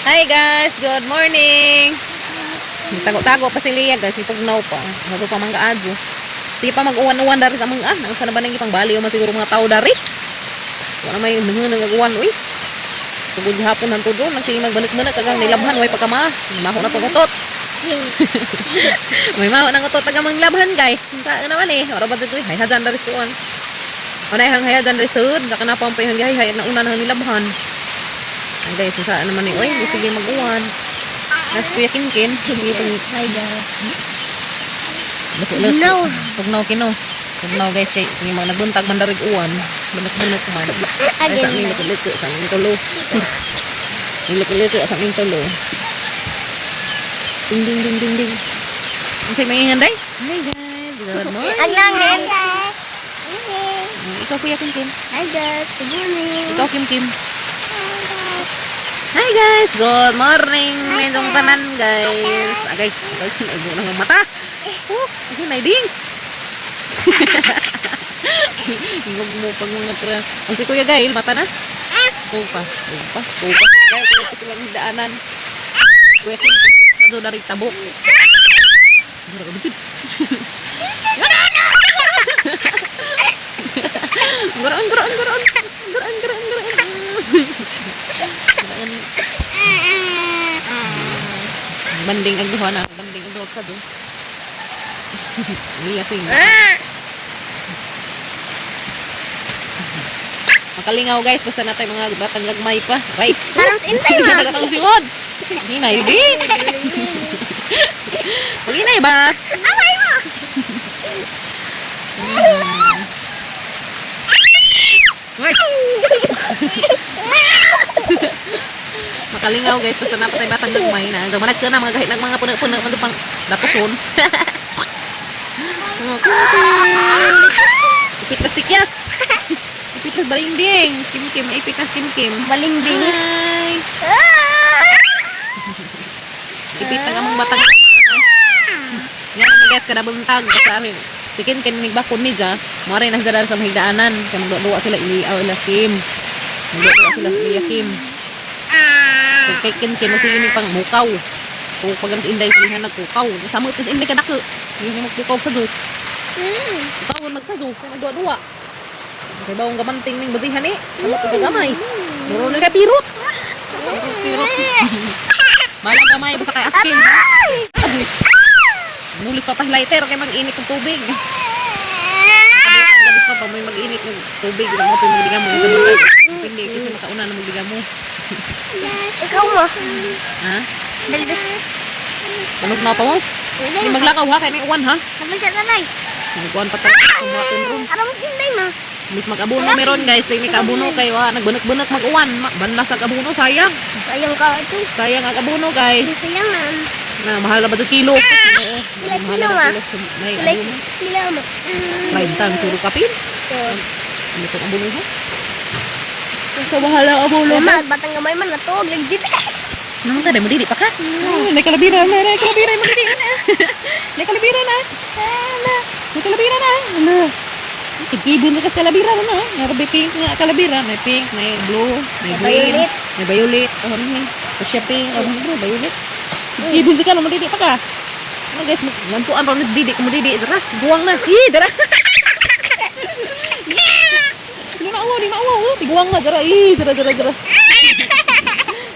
Hi guys, good morning. Tago-tago pa si Leah guys, ipugnaw pa. Nato pa man kaadyo. Sige pa mag-uwan-uwan dari sa mga ah, sa na ba nang ipang bali man siguro mga tao dari. Wala may nang nagawan uy. Sugod hapon hanto doon, nagsige magbalik-balik kagang nilabhan way pagkama. Maho na tugutot. May maho nang utot taga manglabhan guys. Unsa naman eh, ora ba jud uy, hay hajan dari sa kuan. Anay hang hayadan dari sud, nakanapang pa yung hay hay na una na nilabhan. Ay guys, unsa naman eh, uy, di sige mag-uwan. Nas Kuya Kinkin, sige pag Hi guys. Tugnaw. Tugnaw kino. Tugnaw guys kay sige mga nagbuntag man darig uwan. Banak-banak man. Ay sa amin leke sa aming tulo. Leke-leke sa aming tulo. Ding ding ding ding ding. Unsay may day? Hi guys, good morning. Ang langit. Ikaw, Kuya Kim Kim. Hi guys. Good morning. Ikaw, Kim Kim. Hi guys, good morning. Medong tanan guys. Agay, agay, agay nang mata. Oh, agay na ding. Ingog mo pag mga kra. Ang si Kuya Gail, mata na. Go pa, go pa, go pa. Gail, go pa sila ng daanan. Kuya Kim, sa dari tabok. Mura ka bujud. Guraan, guraan, guraan. Guraan, guraan, guraan. Guraan. Banding ang duha na. Banding ang duha sa do. Iya sing. Makalingaw guys, basta natay mga batang gagmay pa. Right. Parang sa intay ma. Nagatang siwod. Hinay di. Pag-inay ba? Amay mo. Uy! Makalingaw guys, basta napatay batang gagmay na. Ang manag na mga gahit nag mga puno-puno man pang dapuson. Ipit na stick ya. Ipit na balingding. Kim Kim, ipit na kim Kim. Balingding. Hi. Ipit na among batang gagmay. Yan naman guys, kada buntag sa amin. Si Ken Ken nagbakon ni Ja, mo rin nang sa mahigdaanan kay magduwa sila ili aw ila Kim. Magduwa sila sa iya Kim. Kay kay Ken Ken si ini pang mukaw. Kung pag sa inday sila nagkukaw. Sama ito sa inday kadako. Yun yung magkukaw sa do. Kukawon magsado kay nagduwa-duwa. Kay bawong gamanting ning badihan eh. Sama ko gagamay. Muro na kay pirot. Pirot. Malang gamay basta kay askin. Agoy. Mulis pa pa lighter kay mag-init ng tubig. Gabi pa pa may mag-init ng tubig, mo pa magdiga mo. Hindi kasi makauna na magdiga mo. Ikaw mo. Ha? Dali. Tunog na pa mo. Hindi maglakaw ha kay may uwan ha. Sabay sa tanay. Nagkuan pa tayo kung ron. Aram sa intay ma. Miss mag-abono meron guys, may kaabono kayo ha. Nagbunak-bunak mag-uwan. Banlas ang abono, sayang. Sayang ka ito. Sayang ang abono guys. Sayangan. Na mahal na ba sa kilo? Oo. Pila Mahal kilo, na ma? kilo sa may Pila abono. pila mo. 5 times suro kapin. Ano itong abono ha? Sa mahal ang abono. Ma, batang gamay man natog lagi dito. Naman ka, mo dili pa ka? Ay, may kalabira na, may kalabira, mo dili na. May kalabira na. Ala, may kalabira na. Ala. Tigibon na kas kalabira na. May pink nga kalabira, may pink, may blue, may May green, violet. may violet. Oh, ano ni? Tapos siya pink, oh, ano violet. Tigibon sa ka, mo dili pa ka. Ano guys, nantuan pa mo didi, mo didi, dara, guwang na. Ih, dara. Di mauwaw, di mauwaw. Oh. Tiguang na, dara. Ih, dara, dara, dara.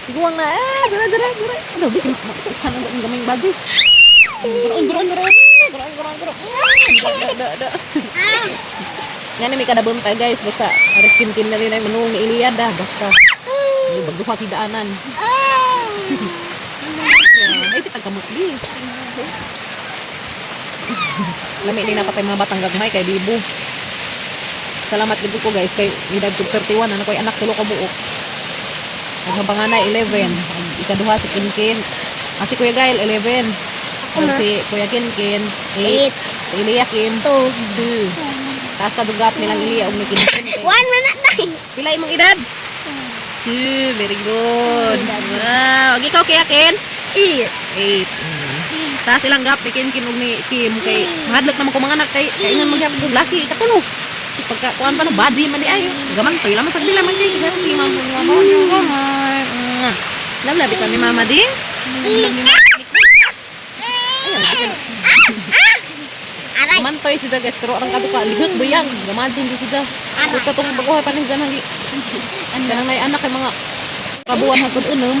Tiguang na. Ah, dara, dara, dara. Ano, di matukan ang gamay baju. Gurun, gurun, gurun. Gurun, gurun, gurun. Da, da, da. Yan may kadabon tayo guys. Basta, aris kin na rin ay manung ni Iliada. Basta, ay, bagduha kidaanan. Ay, pitag kamot di. Lami ni napatay mga batang gagmay kay bibo. Salamat gid ko guys kay edad ko 31 ano koy anak tulo ka buok. Ang panganay 11, ang ikaduha si Kinkin. Ah, si Kuya Gail 11. Ako Ang na. si Kuya Kinkin 8. Eight. Si Ilya Kim 2. 2. Taas ka dugap nilang Ilya ug ni Kinkin. 1 man na tay. Pila imong edad? 2. Very good. Wow. Ug ikaw, Kuya Ken? 8. 8. Taas ilang gap ni Kin Kin ug ni Kim kay mahadlok naman ko mga anak kay kaingan magyapon og laki katulo. Tapos pagka kuan pa no body man di ayo. Gaman pila man sa bila man kay laki man mo. Love love. Labi ka ni Mama di. Aray. Mantoy si guys, pero arang kadto ka lihot buyang. Gamajin di si Ja. Tapos katong baguhay pa ni Jan hagi. Kanang nay anak kay mga kabuan hangtod unom.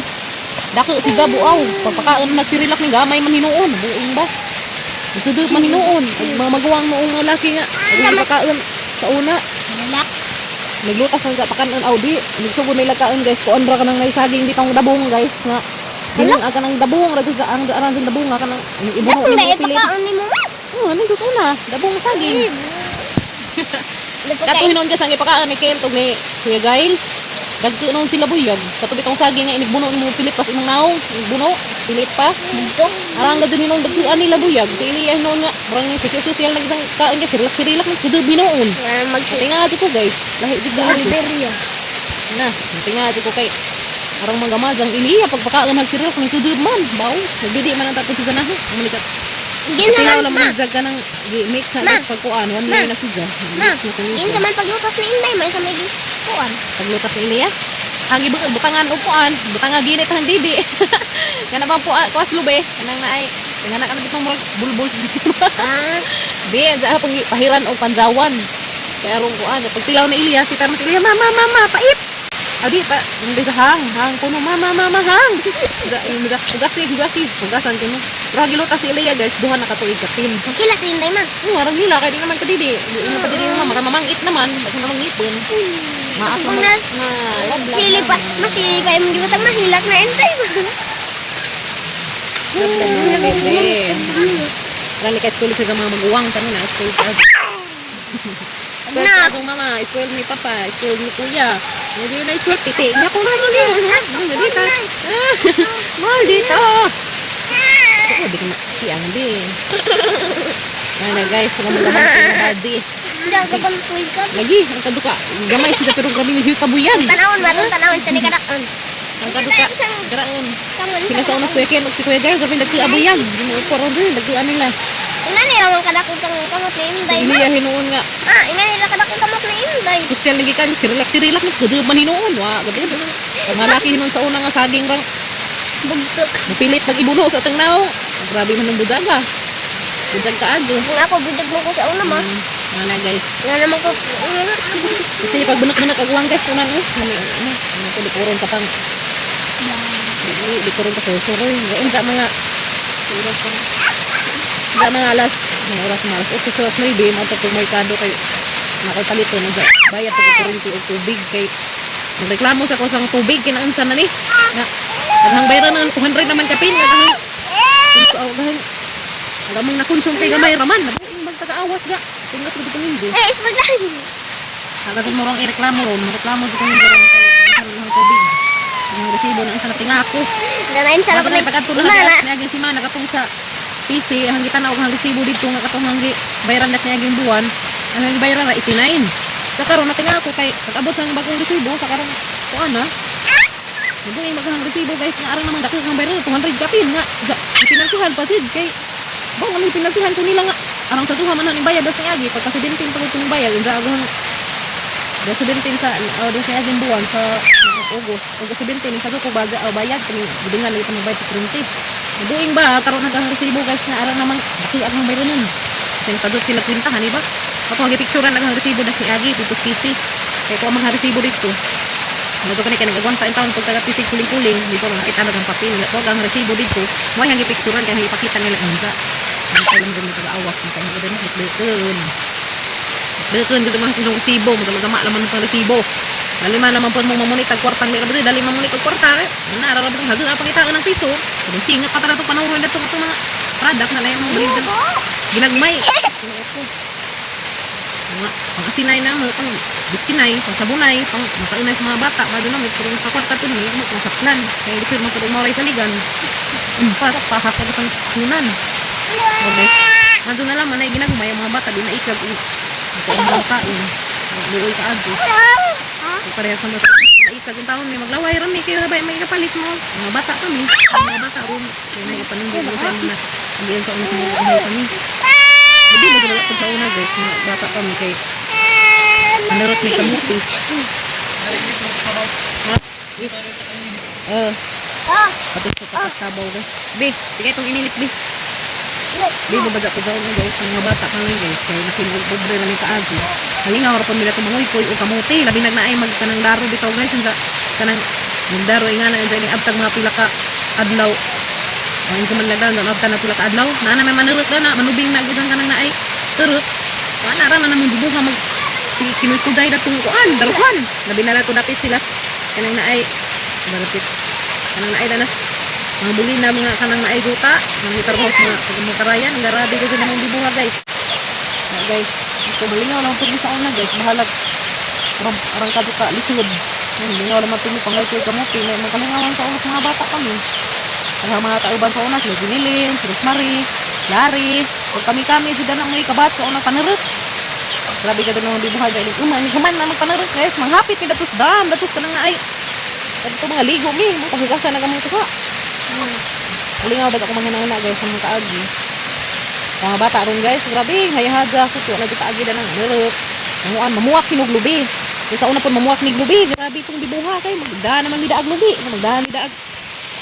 Dako si Ja buaw. Pagpakaon nagsirilak ni gamay man hinuon. Buing ba? Nagtudot man hinuon. Ug mga maguwang noong mga laki nga. Ug pakaon sa una. Malak. Naglutas man sa pakanon aw di. Nagsugod nila kaon, guys. Kuan ra kanang naisaging bitong dabong, guys, nga. Dinang aga ng dabong ra sa ang aran sa dabong nga kanang ibuno Dakong ni dahil pilit. pakaon ni mo ma. Oh, ano sus una? Dabong saging. Lupot Kato kay. hinon guys ang ipakaon ni Kel tug ni Kuya Gail. Dagko noon sila buyag. Kato bitong saging nga inigbuno nimo pilit pas imong naong. Inigbuno, pilit pa. Dito. Arang gadto hinon dagkuan nila buyag. Si Eliya hinon nga murang ni social social nag isang kaon guys, relax relax nag kudob hinuon. Nga magsi. Tinga ko, guys. Lahi jud daan. Liberia. Na, tinga ko kay arang mga gamajang Eliya pagpakaon nagsirilak ning kudob man. Baw, nagdidi man ang tapos sa janahe. Ang Ginsa Tingnan man lang ma. mo jag ka ng mix na Ma. guys pagkuan, one Ma. layer na siya. Ma. Mix na kung Ginsa man paglutos ni Inday may sa may kuan. Paglutas ni Iliya. Ang ibang butangan upuan, butangan ginit ang didi. Kana bang puan, kuas lube, kanang naay nga na bitong murag bulbul sa dito. Ah. Di, sa pang pahiran o panjawan. Kaya arong kuan, pagtilaw na Iliya, si Tarmas Iliya, "Mama, mama, pait." Adi pa, yung sa hang, hang kuno, "Mama, mama, hang." Sa hugasi, hugasi, hugasan kuno. Pero gilutas si Iliya, guys, duha na ka tuig kapin. Magkila ti Inday ma. Oo, arang hila, kaya di naman kadidi. Di naman kadidi naman, mara mamangit naman, basta naman ngipon. Maak Kung naman, nas- na, love, Sili pa, naman. masili pa imong gibutang mahilak na Inday ma. Love, love, love, love. Marami ka spoiled sa mga maguwang, kami na, spoiled ka. Spoiled Na. ka akong mama, spoiled ni papa, spoiled ni kuya. Hindi na spoiled, titi. Niya ko na muli. Dito. Ah, mahal dito. Ako, di ka siyang din. Ano guys, ang mga mga Hindi sa pantuig ka. Lagi, ang kaduka. Gamay sila pero grabe ni kabuyan. Tanawon ma, tong tanawon sa ni karakon. Ang kaduka. Garaan. Tanawon. Sila sa unas Kuya Ken ug si Kuya Gail grabe nagkiabuyan. Ginoo ko ron din nagkian nila. Ina ni ra man kadakong kang kamot ni Si Inday ma. Ilya hinuon nga Ah, ina ni ra kadakong kamot ni Inday. sosyal lagi kan si relax ni kudu man hinuon wa gabi. Ang malaki hinuon sa una nga saging rang Bugtok. mapilit pag ibuno sa atang naong. Grabe man ang bujaga. Bujag ka adyo. Kung ako budag mo ko sa una ma. Mana guys. Nga naman ko. Kasi pag bunak-bunak agwang guys tunan eh. Ano ano ano ko likuron ka pang di likuron ka suroy. Unsa mga oras pa. Unsa mga oras mga alas 8 sa alas 9 mo to merkado kay nakapalito na sa bayad to kuryente og tubig kay nagreklamo sa kusang tubig kinaunsa na ni. Na daghang bayaran ng 200 naman kapin daghang so daghang alam mong nakonsum kay gamay raman nabuing magtagaawas ga tingat gud kung hindi. Eh, isbag lang. Hanggang sa morong ireklamo ron, mareklamo sa kong ron kay ang tubig. Ang resibo na sa natingako. Ganain sa Sa lakon na pagkadto Ima na na. gas niya si mana katong sa PC ang gitan og ang resibo didto nga katong ang bayaran nas niya ging buwan, ang ang bayaran ra 89. Sa karon natingako kay pag-abot sa bagong resibo sa karon kuan na. Nabuing maghang resibo, guys, nga arang namang dako ang bayaran 200 kapin nga ipinaltihan pa sid kay bang ano ipinaltihan ko nila nga arang sa duha man ang bayad das niagi pagka 17 pagod ko ning bayad unsa aghang das 17 sa oh, das niaging buwan sa August August 17 sa ko baga oh, bayad kani gidingan lagi ta magbayad sa 30. Nabuing ba karon nag ang resibo, guys, nga arang namang dako ang bayaran nun kasi sa sila kwintahan ba ato ang gipicturean ang resibo das niagi dito sa PC kay ko ang mga resibo dito. Nga kani kay nag-agwanta in taon pag taga PC kuling-kuling dito lang nakita na ang papel nga tuwag ang resibo dito mo ang gipicturean kay ang ipakita nila unsa ang kailan din taga-awas mo kay mo din deken kasi mga sinong resibo mo sama laman pang resibo. Dali man naman po mong mamunit ang kwartang lira ba dali mamunit ang kwarta eh. Na ara ra bitong hagang pangitaan ng piso. Kung singat pa tara to panawro na to mga product na layo mong bilin ginagmay. Mga pang asinay na mga pang bitsinay, pang sabunay, pang makainay sa mga bata, bado na may purong kakwarta to ni mo pang saklan. Kaya gusto mo pag mawalay sa ligan. Umpas pahak ka pang hunan. Oh guys, madto na lang manay ginagmay ang mga bata di na ikag ang kain. Luoy ka adyo. Parehas naman sa ikag ang taon ni maglaway ra mi kayo ba may kapalit mo. Mga bata kami, mga bata ron kay na ipanindot mo sa imo na agian sa una kami buhay kami. Hindi mo dala sa una, guys, mga bata kami kay manarot may kamuti. Ha? Eh. Ah! Patos sa patas kabaw, guys. Be, tigay itong ininit, be. Di mo badya pa na, guys, ang mga bata pa ngayon, guys, kaya nasin og pobre na may kaadyo. Halingaw ra pa nila tumangoy koy o kamote, labi nagnaay mag kanang daro bitaw, guys, unsa kanang magdaro nga na unsa ini abtag mga pila ka adlaw. Ang ko man lagdan abtag na pila ka adlaw, naa na may manurot na manubing na gyud kanang naay turot. Wa na ra na namong bubuha mag si Kinoy Kujay datong kuan, daruhan. Labi na lang to dapit sila kanang naay dapit kanang naay danas mga buli na mga kanang naay juta nang mitarbaho sa mga pagmukarayan. Ang garabi kasi namong bibuha, guys. Na, guys, ito malingaw lang pud sa una, guys, bahalag arang arang kadto ka lisod. Ay, lingaw lang pud pangay koy kamote may mga kalingawan sa unas mga bata kami. Ang mga kauban sa una sila Jinilin, si Rosemary, Larry, ug kami-kami jud na mga kabat sa unang panarot. Grabe ka din mga bibuha dyan. Uman, human na magpanarot, guys. Manghapit ni datos dam, datos ka nang naay. Kadto mga ligo mi, mga paghugasan na kamong tuka. Ulingaw ba ako mga guys sa mga kaagi. Mga bata ron, guys, grabe, hayahadya, suso na dyan kaagi na ng nurot. Mamuan, mamuak hinog lubi. Kaya sa una po mamuak mig lubi, grabe itong bibuha kay magdaan naman midaag lubi, magdaan midaag.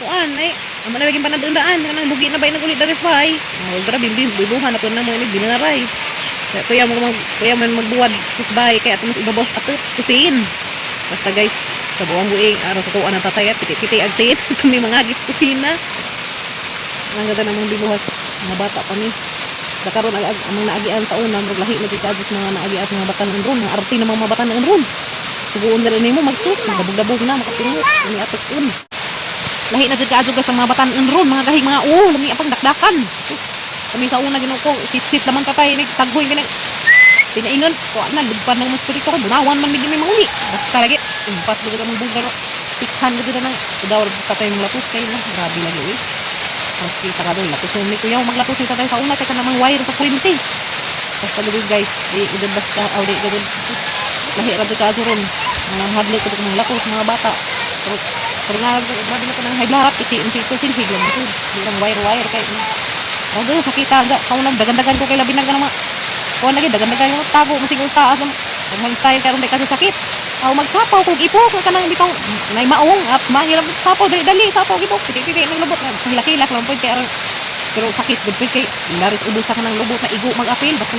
Kuan ay, ang manalaging panadundaan, kanang lugi na ba nagulit daris bay. Oh, grabe bibuha na po na mo ini binaray. Kaya kuya mo mag kuya man magbuwad kusbay kaya ato mas ibabaw sa ato kusin. Basta, guys, sa buong buing araw sa kuan ang tatay at piti-piti ag sin kami mga agis kusina. Ang ganda namang bibuhas mga bata kami. Dakaron ag ang mga naagian sa una, murag lahi na jud kaadto sa mga naagian sa mga batan-on ron, mga arte na mga batan-on ron. Suguon na rin nimo magsus, magdabog-dabog na makapingot, ini atok un. Lahi na jud kaadto sa mga batan-on ron, mga gahig mga oo, lami apang dakdakan. Sus, kami sa una Ginoo ko, sit-sit naman tatay ni taghoy kini. Pinaingon, kuan na lugpan ng mga spirito ko, bunawan man migi may manguli. Basta lagi, umpas gud ang bugar. Pikhan gud na nang daw sa tatay mong latos kay na, grabe lagi uy. Mas kita ka doon, latos ni kuya, maglatos ni tatay sa una, kay ka namang wire sa kuryente. Basta gud, guys, di gud basta, aw di gud. Lahi ra jud ka ron. Mga hadlok ko mga latos mga bata. Pero pero nga grabe na ko nang high piti ang sito silhig lang gud. Di lang wire wire kay. Oh, doon sakita ga sa unang dagandagan ko kay labi na mga kuan lagi dagandagan ko tago masig taas ang ang style karon di kaso sakit. Aw magsapaw kog ipo kung kanang bitaw nay maong apps mangirap sapaw dali dali sapaw ipok piti-piti ng lubot hilak-hilak lang pud kay aron pero sakit gud pud kay laris ubos sa kanang lubot na igo mag-apil basta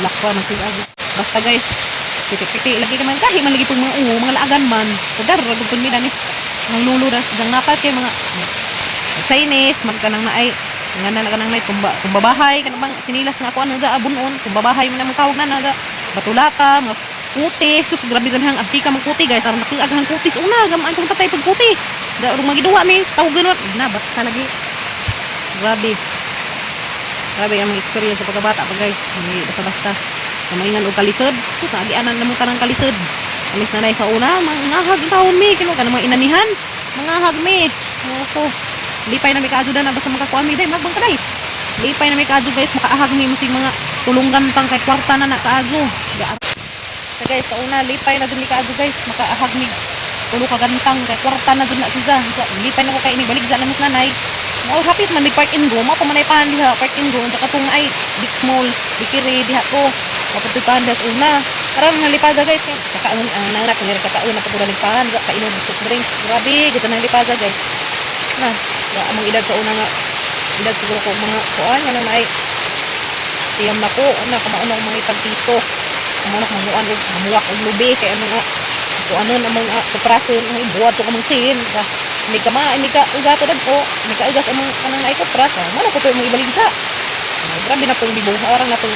lakwa man sila. Basta, guys, piti-piti lagi ka man kahi man lagi pug mga uwo mga laagan man pudar ra gud pud mi danis ang lulo das jang napat kay mga Chinese magkanang naay nga na kanang nay tumba tumba bahay kanang bang sinilas nga ako ano da abunon tumba bahay man ang tawag na naga batulata mga kuti. Sus, grabe hang abtika mga kuti, guys, aron nakiag hang kutis una gamaan kong tatay pag kuti da urong magiduwa mi tawag ganun na. Basta lagi, grabe, grabe ang mga experience sa pagkabata pa, guys. Hindi basta basta kamaingan og kalisod. Sus, naagianan na mo tanang kalisod. Alis na sa una mangahag taon mi kino kanang mga inanihan mangahag mi. Opo, lipay na mi kaadyo na basta makakuan mi day magbang kaday. Lipay na mi kaadyo, guys, makaahag mi masig mga tulong gantang kay kwarta na na kaadyo. Kaya, guys, sa una lipay na jud mi kaadyo, guys, makaahag mi tulo ka gantang kay kwarta na jud na siya. Lipay na ko kay ini balik na mas nanay. Mo hapit man mig Park and Go, mo pa manay pan diha Park and Go unsa katong ay Big Smalls, Bikiri diha ko. Mapatuy pan diha sa una. Karon nga lipada, guys, kay kakaon ang nanak ngira kakaon na pagura pan, kainom soft drinks. Grabe, gud nang lipada, guys. Na, wa among edad sa una nga edad siguro ko mga kuan nga na ay 9 na ko ana kamauna ko mga itag piso kamauna ko mamuan og mamuwak og lubi kay ano nga kuanon ang mga kuprason ang buhat ko kamang sin ka hindi ka ma hindi ka ugato dagko hindi ka ugas among kanang naay kupras ah mo na ko mong ibaligsa. Ah, grabe na pong bibuha orang na pong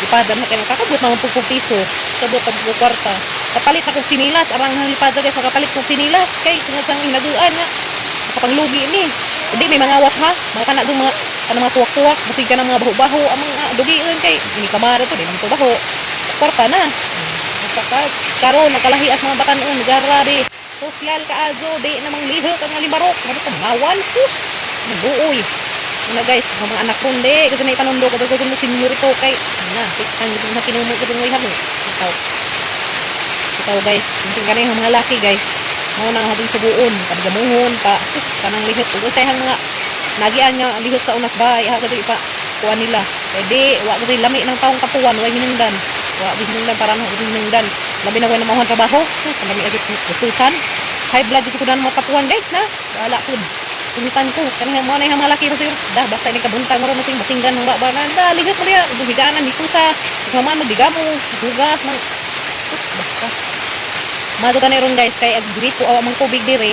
lipada na kay kakabot na mong piso kabot pag kwarta kapalit na kog sinilas arang ang lipada, guys, makapalit kog sinilas kay tungod sa hinaguan nga makapanglugi ni. Hindi may mga awat ha mga kana mga kanang mga tuwak-tuwak basig ka ng mga baho-baho ang mga dugion kay ini kamara to di man to baho kwarta na. Basta ka karon nagkalahi as mga batan-on, grabe social ka ajo di namang lihok ang alimbarok ano ka mawal sus maguoy na, guys. Ang mga anak ron di kasi na itanundo ko kasi mo senyorito kay na tikang na kinumo ko mo ihamo ikaw ikaw, guys. Minsan kanay ang mga laki, guys, mao na ang atong suguon paggamuhon pa sus kanang lihot ug unsay hang mga nagian nga lihot sa unas bahay ha kadto ipa kuan nila kay di wa gud lami ng taong kapuwan way hinungdan wa di hinungdan para na hinungdan labi na way na mahuan trabaho sus lami agad gustusan. High blood ko na mga tapuan, guys, na. Wala po. Punitan ko. Kanang mo na yung mga laki pa siguro. Da, basta ini kabuntang mo ron masing basinggan ng baba na. Da, ligat mo niya. Higaan dito sa maman magdigamo, hugas man. Sus, basta. Mato ka na ron, guys, kay ag gripo aw among tubig dire.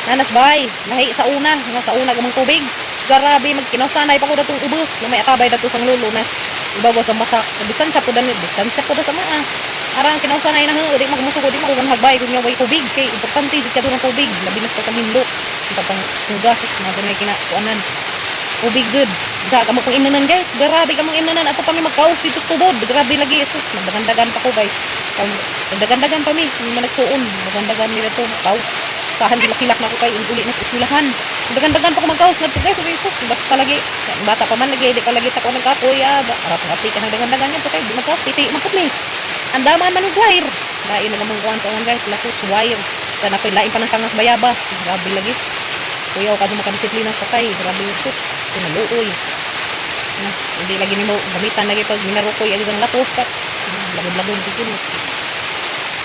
Nanas bay, lahi sa una, nga sa una gamong tubig. Grabe magkinausanay pa ko datong ubos, na may atabay dato sang lulo nas ibabaw sa masak. Distansya po dani, distansya po da sa mga. Arang kinausanay na ho, di magmusugo, di makugan hagbay kung way tubig kay importante jud kadto ng tubig, labi na sa pagkamindot. Kita pang hugas, mga ganay kinakuanan. Tubig jud. Da kamo kong inanan, guys. Grabe kamong inanan ato pa mi magkaos dito sa tubod. Grabe lagi sus, magdagandagan pa ko, guys. Magdagandagan pa mi, hindi man nagsuon. Magdagandagan nila to kaos. Sahan gilak-hilak na ko kay uli na sa eskwelahan. Magdagandagan pa ko magkaos ngadto, guys, okay sus, basta lagi bata pa man lagi di pa lagi tako nagkapoy ah. Arap nga ka ng dagandagan yan to kay di magkaos titi man pud mi. Andaman man og wire. Lain na gamong kuan sa uwan, guys, lakos wire. Kana ko'y lain pa ng sangas bayabas. Grabe lagi. Kuyaw ka makadisiplina sa kay. Grabe sus, kinaluoy. Na, hindi lagi nimo gamitan lagi pag minarukoy ang isang latos ka. Lagod-lagod jud.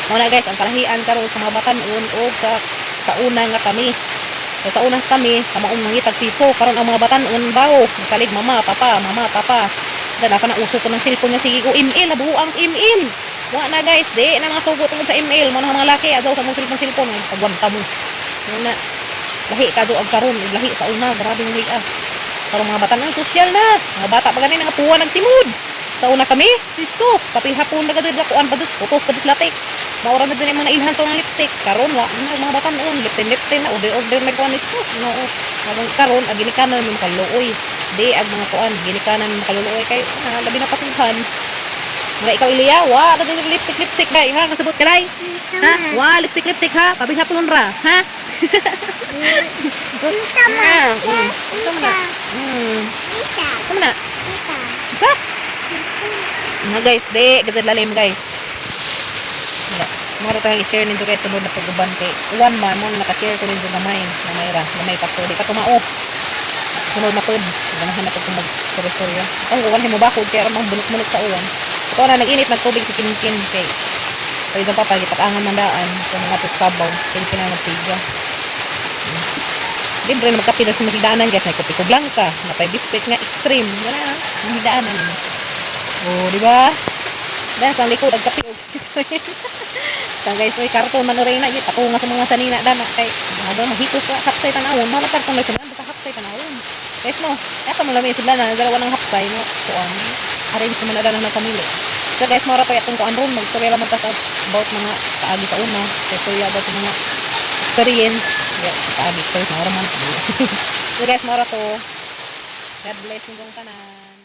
Mao na, guys, ang kalahian karon sa mga batan-on o sa una nga kami. Sa unang kami, kamaong nangitag piso, karon ang mga batan-on bawo, salig mama, papa, mama, papa. Dala pa na uso ko ng cellphone nga sige ko email, buang sa email. Wa na, guys, di na mga sugo tungod sa email, mo na mga laki adto sa mong cellphone cellphone pagwanta mo. Mo na lahi ka do ang karon ug lahi sa una, grabe ng ah. Karon mga bata na social na. Mga bata pa gani nga puwa nagsimud. Sa una kami, Jesus, pati hapon na gadud kuan pa dus, putos pa dus latik. Maura na din yung mga nailhan sa mga lipstick. Karon wa na mga bata noon, liptin liptin na order order na kuan Jesus. No. Habang karon ag ginikanan mo makaluoy. Di ag mga kuan, ginikanan mo makaluluoy kay ah, labi na patuhan. Mga ikaw Ilya, wa ka din lipstick lipstick dai ha, kasabot ka dai. Ha? Wa lipstick lipstick ha, pabi hapon ra, ha? Unsa man. Ah. Unsa man na? Unsa. Unsa man na? Unsa. Unsa? Mga guys, di, gazad lalim, guys. Wala. Mga tayo i-share ninyo, guys, sunod na pag-uban kay uwan man mo naka-share ko ninyo gamay, gamay ra, gamay pa to, di pa tumao. Sunod na pod, ganahan na pud kung mag-story-story. Ang uwan mo bakod kay aron bunot-bunot sa uwan. Ito na nag-init nagtubig si Kinkin kay pwede pa pagitakangan man daan kung mga tos kabaw, Kinkin na nagsiga. Libre na magkape na sa mahigdaanan, guys, may kopi ko blanca, napay biscuit nga extreme, wala na, mahigdaanan. Oh, di ba? Dan sa likod ang kape og extreme. Kang guys, oy karton man oray na git ako nga sa mga sanina dana kay mga doon mahikos sa hapsay tanawon, mga karton lang sila basta hapsay tanawon. Guys no, asa mo lami sila na dalawa ng hapsay mo kuan. Arrange naman na dana ng pamilya. So guys, mora to atong kuan ron, magstorya lang magtas about mga kaagi sa una, istorya about sa mga experience. Yeah, kaagi experience mora man. So guys, mora to. God bless inyong tanan.